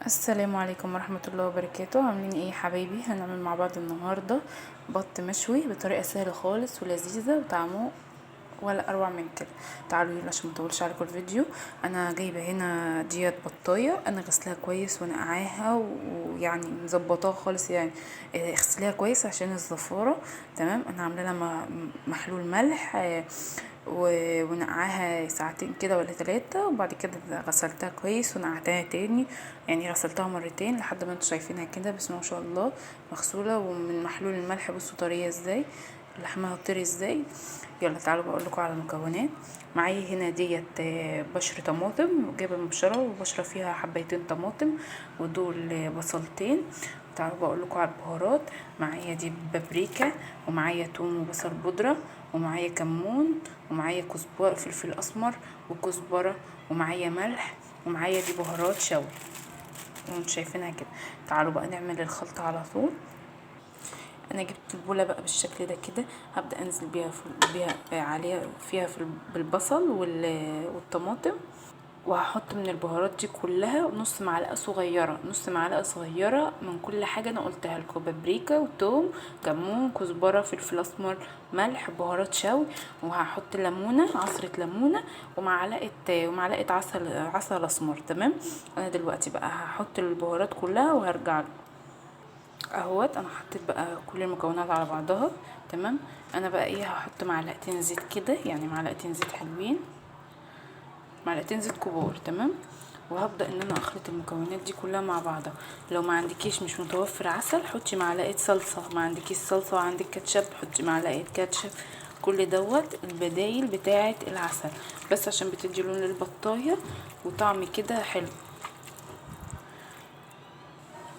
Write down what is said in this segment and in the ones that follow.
السلام عليكم ورحمة الله وبركاته. عاملين ايه يا حبايبي؟ هنعمل مع بعض النهاردة بط مشوي بطريقة سهلة خالص ولذيذة وطعمه ولا اروع من كده. تعالوا يلا عشان مطولش عليكم الفيديو. انا جايبه هنا ديت بطايه، انا غسلاها كويس ونقعاها ويعني مظبطاها خالص، يعني اغسليها كويس عشان الزفاره. تمام، انا عامله لها محلول ملح ونقعاها ساعتين كده ولا 3، وبعد كده غسلتها كويس ونقعتها تاني، يعني غسلتها مرتين لحد ما انتوا شايفينها كده. بسم الله ما شاء الله مغسوله ومن محلول الملح. بصوا طرية ازاي، لحمها طري ازاي. يلا تعالوا بقول لكم على المكونات. معايا هنا ديت بشر طماطم، جايبه مبشرة وبشره فيها حبايتين طماطم ودول بصلتين. تعالوا بقول لكم على البهارات. معايا دي بابريكا، ومعايا توم وبصل بودره، ومعايا كمون، ومعايا كزبره فلفل اسمر وكزبره، ومعايا ملح، ومعايا دي بهارات شوي وانتوا شايفينها كده. تعالوا بقى نعمل الخلطة على طول. انا جبت البوله بقى بالشكل ده كده، هبدا انزل بيها عليها فيها في بالبصل والطماطم، وهحط من البهارات دي كلها نص معلقه صغيرة، نص معلقه صغيرة من كل حاجة انا قلتها لكم: بابريكا وتوم، كمون، كزبره، فلفل اسمر، ملح، بهارات شوي، وهحط ليمونه، عصره ليمونه، ومعلقة عسل اسمر. تمام، انا دلوقتي بقى هحط البهارات كلها وهرجع لكم. اهوت انا حطيت بقى كل المكونات على بعضها. تمام، انا بقى ايه، هحط معلقتين زيت كده، يعني معلقتين زيت حلوين، معلقتين زيت كبار. تمام، وهبدا ان انا اخلط المكونات دي كلها مع بعضها. لو ما عندكيش، مش متوفر عسل، حطي معلقه صلصه. ما عندكيش صلصه وعندك كاتشب، حطي معلقه كاتشب. كل دوت البدايل بتاعه العسل، بس عشان بتدي لون للبطايه وطعم كده حلو.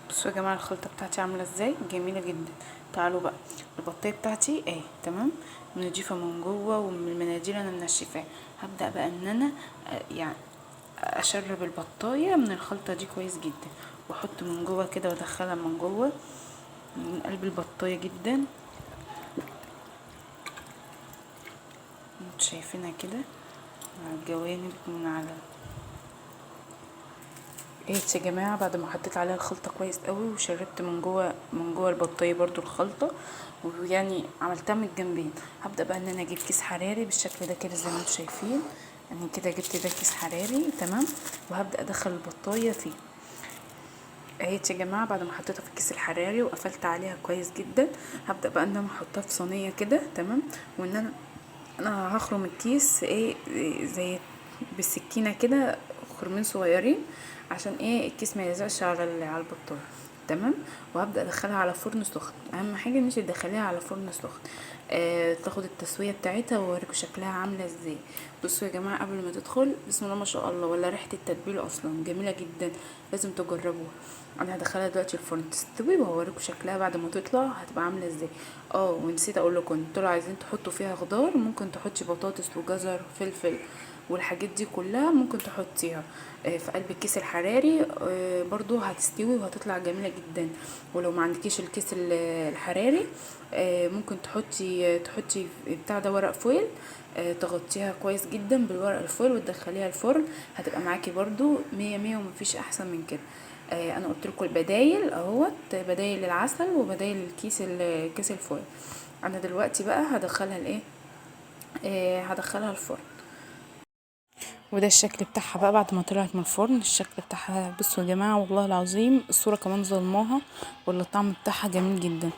بصوا يا جماعة الخلطة بتاعتي عامله ازاي، جميلة جدا. تعالوا بقى البطايه بتاعتي اهي، تمام، نضيفه من جوه ومن المناديل انا منشفاها. هبدا بقى ان انا يعني اشرب البطايه من الخلطة دي كويس جدا، واحط من جوه كده وادخلها من جوه من قلب البطايه جدا. انتوا شايفينها كده على الجوانب من على ايه يا جماعة. بعد ما حطيت عليها الخلطة كويس قوي وشربت من جوه البطايه برضو الخلطة، ويعني عملتها من الجنبين، هبدا بقى ان انا اجيب كيس حراري بالشكل ده كده زي ما انتم شايفين. يعني كده جبت ده كيس حراري، تمام، وهبدا ادخل البطايه فيه اهي يا جماعة. بعد ما حطيتها في الكيس الحراري وقفلت عليها كويس جدا، هبدا بقى ان انا احطها في صينية كده. تمام، وان انا هخرم الكيس ايه زي بالسكينة كده، خرمين صغيرين عشان ايه الكيس ما يلزقش على البطايه. تمام، وهبدا ادخلها على فرن سخن. اهم حاجة ان انت تدخليها على فرن سخن، تاخد التسوية بتاعتها، واوريكم شكلها عامله ازاي. بصوا يا جماعة قبل ما تدخل، بسم الله ما شاء الله، ولا ريحه التتبيل اصلا، جميلة جدا، لازم تجربوها. انا هدخلها دلوقتي الفرن تستوي وهوريكم شكلها بعد ما تطلع هتبقى عامله ازاي. ونسيت اقول لكم، انتوا لو عايزين تحطوا فيها خضار ممكن تحطي بطاطس وجزر وفلفل والحاجات دي كلها، ممكن تحطيها في قلب الكيس الحراري، برضو هتستوي وهتطلع جميلة جدا. ولو ما عندكيش الكيس الحراري، ممكن تحطي بتاع ده ورق فويل، تغطيها كويس جدا بالورق الفويل وتدخليها الفرن، هتبقى معاكي برضو 100 100 ومفيش احسن من كده. انا قلت لكم البدايل اهوت، بدايل العسل وبدايل الكيس الفويل. انا دلوقتي بقى هدخلها الايه، هدخلها الفرن. وده الشكل بتاعها بقى بعد ما طلعت من الفرن. الشكل بتاعها بصوا يا جماعة، والله العظيم الصورة كمان ظلماها، ولا الطعم بتاعها جميل جدا.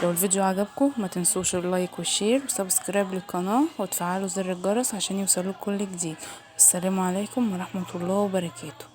لو الفيديو عجبكم ما تنسوش ال like وال share و subscribe للقناة، وتفعلوا زر الجرس عشان يوصلكم كل جديد. والسلام عليكم ورحمة الله وبركاته.